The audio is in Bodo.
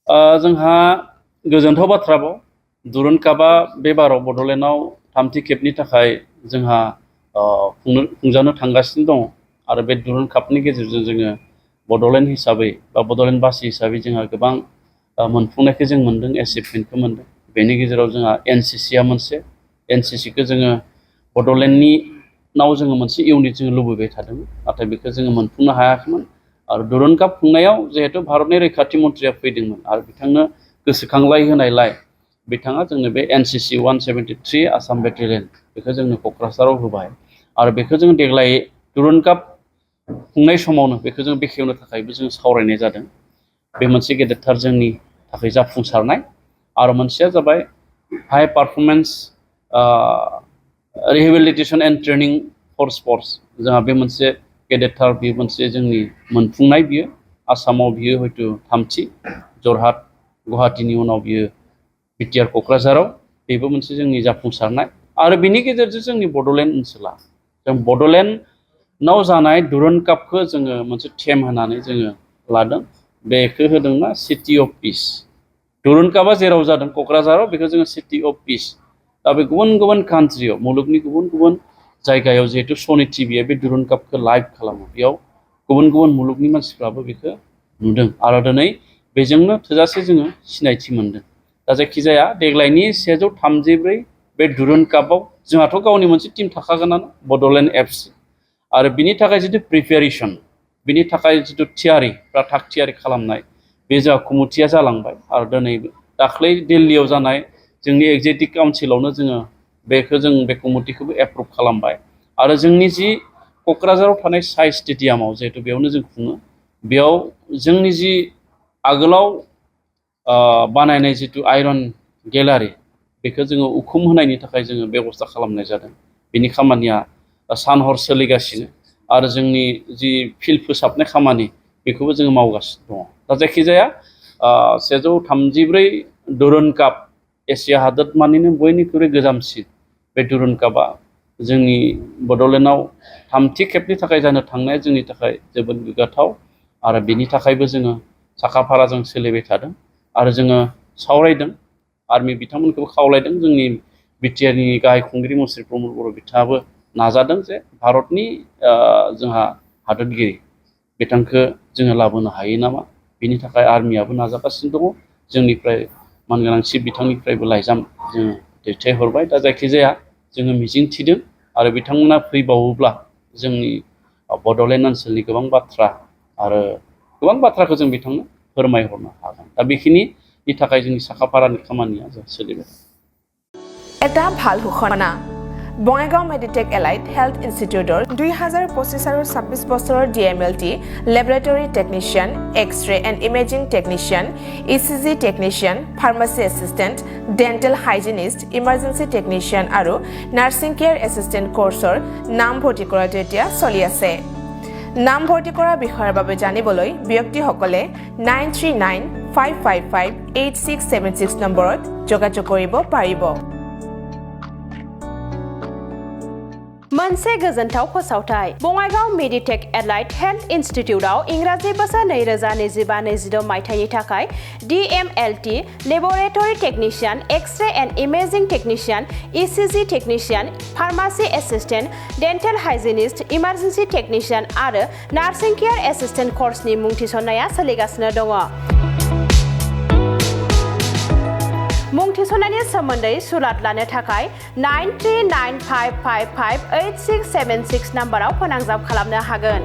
जोंहा गोजोनथाव बाथ्राबाव दुरुन्ड कापआ बे बाराव बड'लेण्डआव थामथि खेबनि थाखाय जोंहा खुंजानो थांगासिनो दङ आरो बे दुरुन्ड कापनि गेजेरजों जोङो बड'लेण्ड हिसाबै बा बड'लेण्डबासि हिसाबै जोंहा गोबां मोनफुंनायखौ जों मोनदों, एचिभमेन्टखौ मोनदों। बेनि गेजेराव जोंहा एनसिसिआ मोनसे, एनसिसिखौ जोङो बड'लेण्डनियाव जोङो मोनसे इउनिट जोङो लुबैबाय थादोंमोन, नाथाय बेखौ जोङो मोनफुंनो हायाखैमोन। आरो दुरुन्ड काप खुंनायाव जिहेतु भारतनि रैखाथि मन्थ्रिया फैदोंमोन आरो बिथांनो गोसोखांलाय होनायलाय बिथाङा जोंनो बे एनसिसि 173 आसाम बेटेलियन बेखौ जोंनो क'क्राझाराव होबाय आरो बेखौ जों देग्लाय दुरुन्ड काप खुंनाय समावनो बेखौ जों बेखेवनो थाखायबो जों सावरायनाय जादों। बे मोनसे गेदेरथार जोंनि थाखाय जाफुंसारनाय। आरो मोनसेया जाबाय high performance rehabilitation and training for sports. जोंहा बे मोनसे गेदेरथार, बे मोनसे जोंनि मोनफुंनाय। बियो आसामाव बियो हयथ' थामथि, जरहाट गुवाहाटीनि उनाव बियो बिटिआर क'क्राझाराव बेबो मोनसे जोंनि जाफुंसारनाय। आरो बिनि गेजेरजों जोंनि बड'लेण्ड ओनसोला, जों बड'लेण्डआव जानाय दुरुन्ड कापखौ जोङो मोनसे थेम होनानै जोङो लादों। बेखौ होदोंना सिटि अफ पिस। दुरुन्ड कापआ जेराव जादों क'क्राझाराव, बेखौ जोङो सिटि अफ पिस। दा बे गुबुन गुबुन कान्ट्रियाव, मुलुगनि गुबुन गुबुन जायगायाव जिहेतु सनि टिभिया बे दुरुन्ड कापखौ लाइभ खालामो, बेयाव गुबुन गुबुन मुलुगनि मानसिफ्राबो बेखौ नुदों आरो दिनै बेजोंनो थोजासे जोङो सिनायथि मोनदों। दा जायखिजाया देग्लायनि 134 बे दुरुन्ड कापआव जोंहाथ' गावनि मोनसे टिम थाखागोनानो, बड'लेण्ड एफसि। आरो बिनि थाखाय जिथु प्रिपेरेसन, बिनि थाखाय जिथु थियारि बा थाग थियारि खालामनाय, बे जोंहा कमिटिया जालांबाय। आरो दिनै दाख्लै दिल्लीयाव जानाय जोंनि एक्जेक्युटिभ काउन्सिलावनो जोङो बेखौ जों बे कमिटिखौबो एप्रुभ खालामबाय। आरो जोंनि जि क'क्राझाराव थानाय साइ स्टेडियामाव, जिहेतु बेयावनो जों खुङो, बेयाव जोंनि जि आगोलाव बानायनाय जिथु आइरन गेलारि, बेखौ जोङो उखुम होनायनि थाखाय जोङो बेब'स्था खालामनाय जादों। बिनि खामानिया सान हर सोलिगासिनो आरो जोंनि जि फिल्ड फोसाबनाय खामानि बेखौबो जोङो मावगासिनो दङ। दा जायखिजाया 134 दुरुन्ड काप, एसिया हादोरमानिनो बयनिख्रुइ गोजामसिन बे दुरुन्ड कापआ जोंनि बड'लेण्डआव थामथि खेबनि थाखाय जानो थांनाया जोंनि थाखाय जोबोद गोग्गाथाव। आरो बिनि थाखायबो जोङो साखाफाराजों सोलिबाय थादों आरो जोङो सावरायदों। आर्मि बिथांमोनखौबो खावलायदों। जोंनि बिटिआरनि गाहाय खुंगिरि मुस्रि प्रमद बर' बिथाङाबो नाजादों जे भारतनि जोंहा हादोरगिरि बिथांखौ जोङो लाबोनो हायो नामा। बिनि थाखाय आर्मियाबो नाजागासिनो दङ। जोंनिफ्राय मानगोनां चिफ बिथांनिफ्रायबो लाइजाम जोङो दैथायहरबाय। दा जायखिजाया जोङो मिजिं थिदों आरो बिथांमोना फैबावोब्ला जोंनि बड'लेण्ड ओनसोलनि गोबां बाथ्रा आरो गोबां बाथ्राखौ जों बिथांनो फोरमायहरनो हागोन। दा बेखिनिनि थाखाय जोंनि साखाफारानि खामानिया जों सोलिबाय। এটা ভাল ঘোষণা। বঙাইগাঁও মেডিটেক এলাইড হেল্থ ইনষ্টিটিউটৰ 2025 আৰু 26 বছৰৰ DMLT laboratory technician, X ray and imaging technician, ECG technician, pharmacy assistant, dental hygienist, emergency technician আৰু নাৰ্ছিং কেয়াৰ এছিষ্টেণ্ট কোৰ্চৰ নামভৰ্তি কৰাটো এতিয়া চলি আছে। নামভৰ্তি কৰাৰ বিষয়ৰ বাবে জানিবলৈ ব্যক্তিসকলে 9395558676 নম্বৰত যোগাযোগ কৰিব পাৰিব। मोनसे गोजोनथाव फोसावथाय। बङाइगाव मेडिटेक एलाइड हेल्थ इनस्टिट्यूटआव इंराजि बोसोर 2025-26 मायथाइनि थाखाय DMLT laboratory technician, X ray and imaging technician, ECG technician, pharmacy assistant, dental hygienist, emergency technician आरो नार्सिं केयर एसिस्टेंट कोर्सनि मुं थिसननाया सोलिगासिनो दङ। मुं थिसननायनि सोमोन्दै सुलाद लानो थाखाय 9395558676 नाम्बाराव फोनांजाब खालामनो हागोन।